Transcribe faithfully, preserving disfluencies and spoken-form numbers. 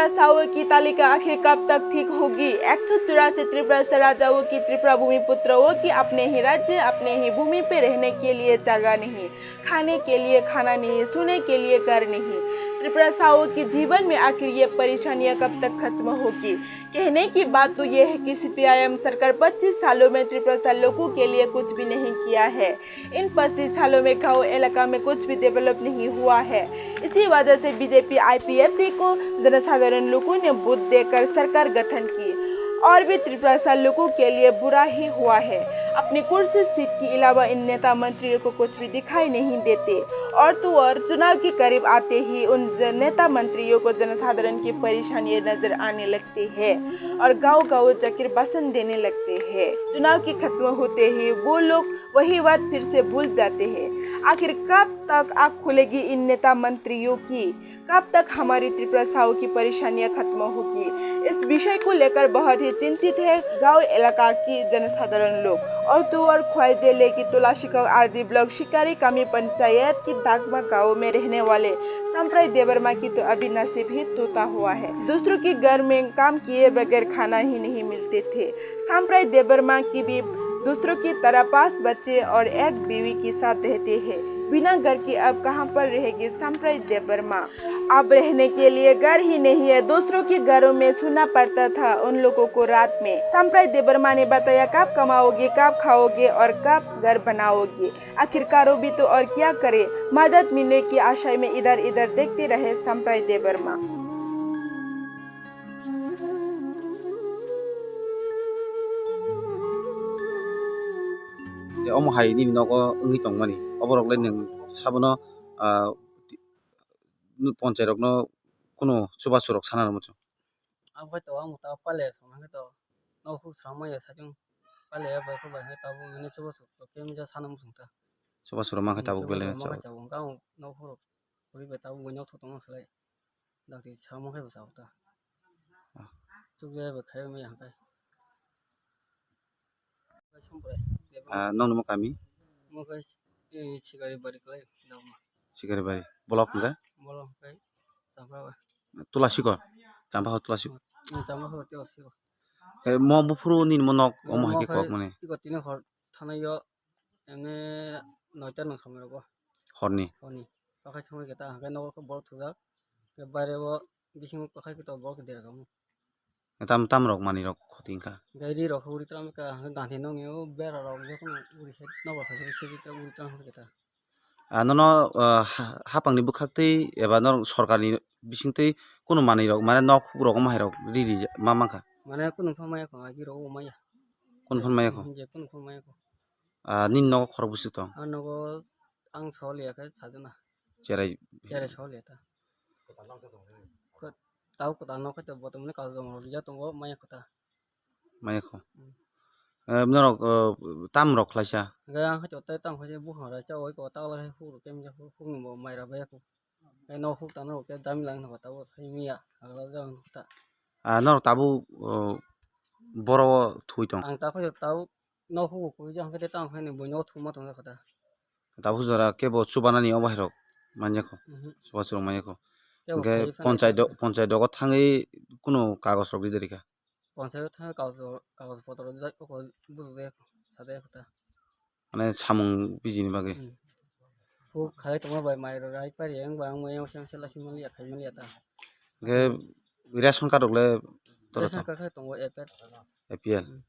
सावों की तालिका आखिर कब तक ठीक होगी? एक सौ चौरासी त्रिपुरा से राजाओं की त्रिपुरा भूमिपुत्र हो कि अपने ही राज्य, अपने ही भूमि पे रहने के लिए जगह नहीं, खाने के लिए खाना नहीं, सोने के लिए घर नहीं। त्रिपुरा सावों के जीवन में आखिर ये परेशानियां कब तक खत्म होगी? कहने की बात तो ये है कि सीपीआईएम सरकार पच्चीस सालों में त्रिपुरा सा लोगों के लिए कुछ भी नहीं किया है। इन पच्चीस सालों में गांव इलाका में कुछ भी डेवलप नहीं हुआ है। इसी वजह से बीजेपी आईपीएफटी को जनसाधारण लोगों ने वोट देकर सरकार गठन की और भी त्रिपुरा सा लोगों के लिए बुरा ही हुआ है। अपनी कुर्सी सीट के अलावा इन नेता मंत्रियों को कुछ भी दिखाई नहीं देते। और तो और चुनाव के करीब आते ही उन ज-, नेता मंत्रियों को जनसाधारण की परेशानी नजर आने लगती है और गांव गांव जाकर भाषण देने लगते हैं। चुनाव के खत्म होते ही वो लोग वही बात फिर से भूल जाते हैं। आखिर कब तक आँख खुलेगी इन नेता मंत्रियों की? कब तक हमारी त्रिपुरा साहू की परेशानियां खत्म होगी? इस विषय को लेकर बहुत ही चिंतित है गांव इलाका की जनसाधारण लोग। और तो और खोवाई जिले की तुलासिकोक आरडी ब्लॉक शिकारी कामी पंचायत की दागमा गांव में रहने वाले सांप्राई देवर्मा की तो अभी नसीब ही टूटा हुआ है। दूसरों के घर में काम किए बगैर खाना ही नहीं मिलते थे। सांप्राई देवर्मा की भी दूसरों की तरह पांच बच्चे और एक बीवी के साथ रहते हैं। बिना घर की अब कहां पर रहेगी सांप्राई देवर्मा? अब रहने के लिए घर ही नहीं है, दूसरों के घरों में सोना पड़ता था उन लोगों को रात में। सांप्राई देवर्मा ने बताया, कब कमाओगे, कब खाओगे और कब घर बनाओगे? आखिरकार वो भी तो और क्या करे, मदद मिलने की आशा में इधर इधर देखते रहे सांप्राई Debbarma. Tei omo hai nini nogo wngwi tongmani, oborok le nwng sabono, ah, ti-, ponchai rokno kunu chubachu rok sana rwma chwng. Ang bai to, ang ta pale song hwnkhe to, nok huk srang maya sajwng pale ya bai khe bai khe tabuk mane chubachu rok khe mija sana muchung ta. Chubachu rok mankhe tabuk bele chubachu rok. Ang nok huk rok. Puri bai tabuk bai nok thok tongma salai. Dakti samo khe bwsa ta. Ah. Chukjaya bai khai maya hwnkhe. Ah, nokni mo kami? Mo khe, eh, Sikari bari khlai, Dagma. Sikari bari. Bolok hwnkhe? Bolok hwnkhe Champha bai. Tulasiko? Champha ho Tulasiko? Hmm, Champha ho Tulasiko. Eh, mo buphuru nini mo nok, omo hai khe kok mani? Iko tini hor thanai yo, emne noita nung samai rogo. Horni? Horni. Pakhai thangwi khe ta hwnkhe nogo khe borok thujak. Khe baire o bisingo pakhai khe to borok khe dera kamo. Tam, tam rok manwi rok khoti wngkha. Gairi rok uri tram ka hwnkhe ganthi nokni o bera rok jotono uri khe nogo khe sigi tram uri tram khe ta. Ah, nono, ah, ha-, hapangni bwkhaktwi eba norok sorkarni bisingtwi kunu manwi rok, mane nok huk rok omo hai rok ri ri ma mankha? Mane kunu pha maya kho, agi rok o maya. Kunu pha maya kho? Je kunu pha maya kho. Ah, nini nogo khorok bwswk tong? Ang nogo ang soliya khe sajana. Cherai. Cherai soliya ta. Ko-, tau kwtal nok khe to botomni kal jongol rok rijak tongo maya kho ta. Maya kho. Hmm. Eh, norok, eh, tam rok khlaisa? Hwnkhe ang khe to tei tam khaisa buphang rok cha oi ko ta lai huk rok khe mija huk ni bo mai rok bai kho. Tei nok huk tang rok khe dami lang no ta bo sai miya agla jang ta. Ah, norok tabuk, oh, boro o thwi tong? Ang ta khe to tabuk nok huk khe jang khe tei tam khe ni bo nok thuma tong kha ta. Tabuk jora kebo chubanani obo hai rok manya kho. Mhm. Chubachu rok manya kho. Kebo hwnkhe khai phano ponchai do-, ponchai dogo thangwi kunu kagoj rok ri de rikha? Ponchai o thangwi kagoj, kagoj potro rijak, oko bujak jaya kho, sa jaya kho ta. Mane samung bijini bagwi? Hmm. Huk khai tongma bai mai rok rai pari yang bang mai yang sem sela sim mali ya khai mali ya ta. Hwnkhe ration card rok le tora ration card khai tongo A P L. A P L. Hmm.